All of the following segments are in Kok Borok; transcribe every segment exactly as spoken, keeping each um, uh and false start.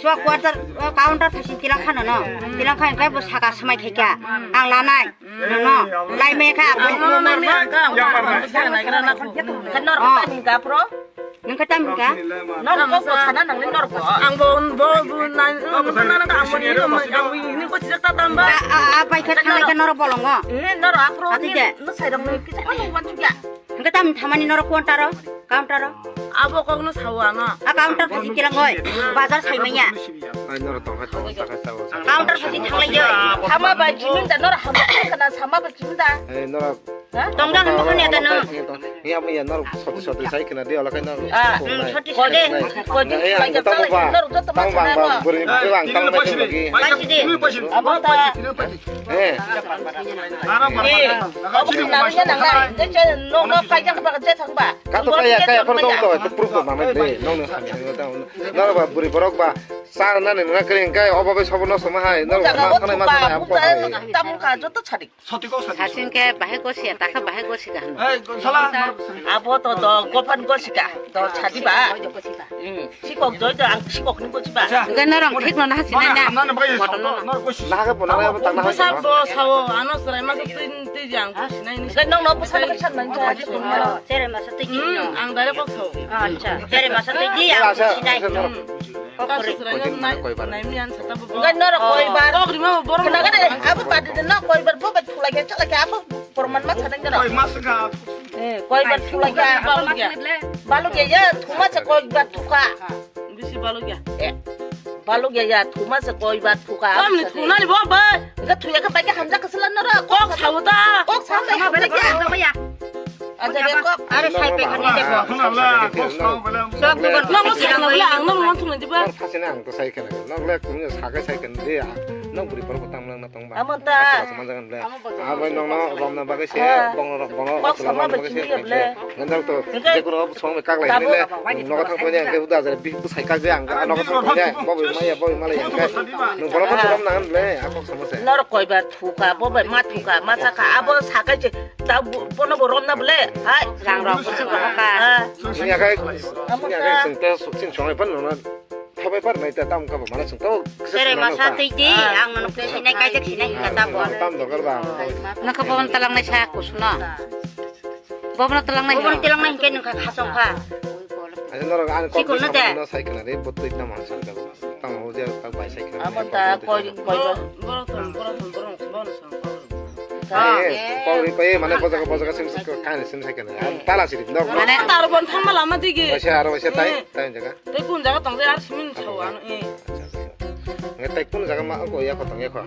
Sua quarter, o counter thasi tilang khano no. Tilang kha hwnkhe bo saka swmai khaikha. Ang lanai. No, no. Lai me kha abo. Ang no nai me kha, ang no nai me kha, ang no nai me kha. Khe nor kha tani gapro. Nang kha tami kha? Nor ko ko sana nang ni nor ko. Ang bo, bo, bo, nai, nor ko sana nang ang bo ni, ang bo ni ko chijak ta tamba. A, a, a, pai kha thanglai kha nor bolongo. Eh, nor apro. Ati ni, de. No sai rok ni kisa ano wan chukya. Hingke tam thamani norok counter o, counter o. Abo kokno sao ano. A counter phaji kilang hoi, bazar sai manya. Ai norok tongkha tongkha sakha sao. Counter phaji thanglai joi. Sama ba jimin da norok hamba kana sama ba jimin da. Ai norok. Ha? Tongda hamba kana da no. Ni abo ya norok soti soti sai kana de ola kai norok. Ah, soti soti. Ko de, ko de. Norok joto bang bang buri bang kal mai lagi. Pasi de. Abo ta. Eh. Nana Eh, mana? Obo ni nang ya nang nai. Je je no no kai jang ba je thang ba. Kato kaya kaya por dong to to proof to mama de nong nong sami nong ta. Noro ba buri borok ba sar na ni na kring kai obo be sobo no sama hai. Noro Jaga ma o thana ma tuka, thana am ko buka, hai. Tamung ka joto chadi. Soti ko soti. Sasing ke bahai gosi ya, taka bahai gosi ka hanu. Eh, sala. Abo to do gopan gosi ka. To chadi ba. Hmm. Sikok joi to ang sikok ni gosi ba. Enggak norong thik no na sini na. Nana bai Kotor no. Noro ko si. Naha ke bo nang ya tang naha. Bwsa bo sao, ano chwrai masa twi twi jang sinai ni. Enggak nong no bwsa no san man ja. Chere masa twi Hmm, no. Ang dare kok sao. Acha, chere masa twi di ang Acha, sinai. Acha, Hmm. Kok Kaso kore. Chwrai no nai, nai mi an sata bo. Enggak noro koi bar. Kok rima bo borok. Kena kena abo padi de no koi bar bo ba thulai ke chala ke abo porman ma sadang kena. Koi mas ka. Eh, koi bar thulai ke. Balu ya. Balu ya ya thuma cha koi bar thuka. Bisi balu ya. Eh. Balok ya ya thuma se koi ba thuka. Tamni thuna ni bo bai. Ga thuya ka bai ka hamjak ka sala nara. Kok sao ta. Kok sao ta. Sama bela kok sao ta. Aja ya kok. Are sai pe khani de kok. Sok dugan no mo sai na bela ang no mo thuna di ba. Thasi na ang to sai kana. No le kung sa ka sai kana de. No buri por ko tam lang na tong ba. Amon ta. Sama jangan bela. Abai nongno romna bagwi se, bongno rom-, bongno kok sama bai chini ya ble. Nang to, je kono song bai kaklai ni le, nogo thang poni ang ke uda jare bi sai kak je ang, nogo thang poni, bo bai maya, bo bai malai ang ke. Nung bono ko rom nang le, a kok sama se. Nor koi bar thuka, bo bai ma thuka, ma saka, abo sakai je, ta bo-, bono bo romna ble, hai. Rang rok bo sung ka. Ni akai, ni akai sing te, sing song ai pan nongno. Bai par nai ta tam ka ba mana sung to. Sere masa tei di, ang nono sinai kaijak sinai hinka ta bo. Tam dorkar ba. Nang ka bo talang nai sa kusno. Bobona talang nai hinke nang ka khasong kha. Ani norok ani kok. Chikon na de. No sai kana de botoi tam han san ka. Tam ho je tak bai sai kana. Abon ta koi koi. Borok thon borok thon borok thon borok thon. Koi koi mane bojaga bojaga sim sim kain sim sai kana. Tala siri norok. Mane tarbon thangma lama digi. Baisa aro baisa tai tai jaga. Tei kun jaga tong de ar simin sao ano e. Nge tei kun jaga ma ko ya ko tong ya ko.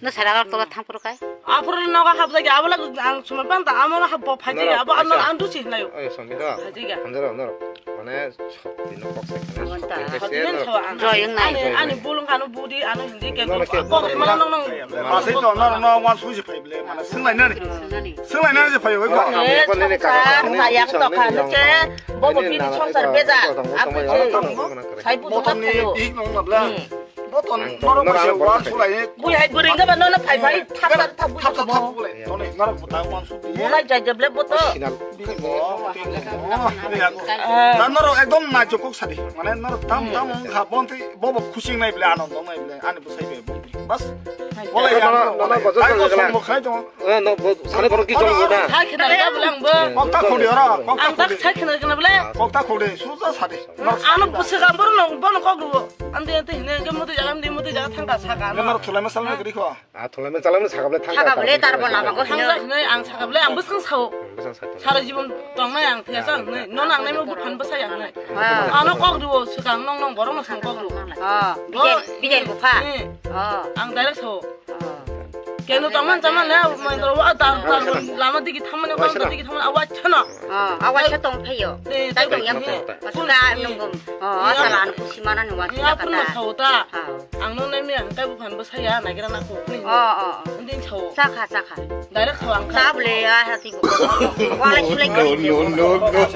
No sara gar tola thang puro kai. Apur no ga hap jagi abola ang sumar pan ta amo hap bo phai jagi abo ano ang dusi hnayo. Oy sombi do. Phai jagi. Andro no. Mane sokti no kok sai. Amo ta. Sokti no. Joy ang nai. Ani bulung kanu budi ano hindi ke. Kok mana nong nong. Masai to no no wan suji phai ble mane singlai nani. Singlai nani je phai oi ko. Yak to kha no che. Bobo bini songsar beja. Apo je. Sai bu to thayo. Boton norok bai se wan sulai. Bui hai bwrwi ga ba nono phai phai thap thap thap bui thap thap bule. Toni norok buta wan su. Mulai jai jeble boto. Dan norok ekdom na jokok sadi. Mane norok tam tam wng kha bonti bobo khusing nai bile anando nai bile ani bwsai be. Bas. Bolai ya. Nono bojo. Ai ko song bo khai to. Eh, no, bo, sani borok ki jong na? Sai khna ga bole ang bo. Kokta khodi ora, kokta khodi. Ang tak sai khna ga bole. Kokta khodi, suja sadi. Ano bwswk ang borok no, bono kok rubo. Ang de te hine ge muti jaga, muti jaga thangka saka. Nang thulai ma salma gri kho. A thulai ma salma saka bole thangka. Saka bole tar bo lama go hine. Thangka hine ang saka bole ang bwswk sao. Bwswk sao. Sara jibon tong nai ang thesa ang nai. Non ang nai mo buphan bwsai ang nai. Ano kok rubo swkang nong nong borok no sang kok rubo. Bidai, bidai bupha. Ang direct sao. Keno tongman chaman le, mai doro wa ta, ta, lama digi thamani, wa ta digi thamani, awa chana. Ah, awa cha tong phayo. Tai tong yang. Masuda nungum. Oh, asala an kusimana ni wa. Ya pun ma sao ta. Ang no nai mi ang kai bu phan bo saya na gira na ko. Oh, oh, oh. Ndin sao. Chakha, chakha. Direct sao ang. Chable ya hati bo. Wala chulai. No, no, no, no.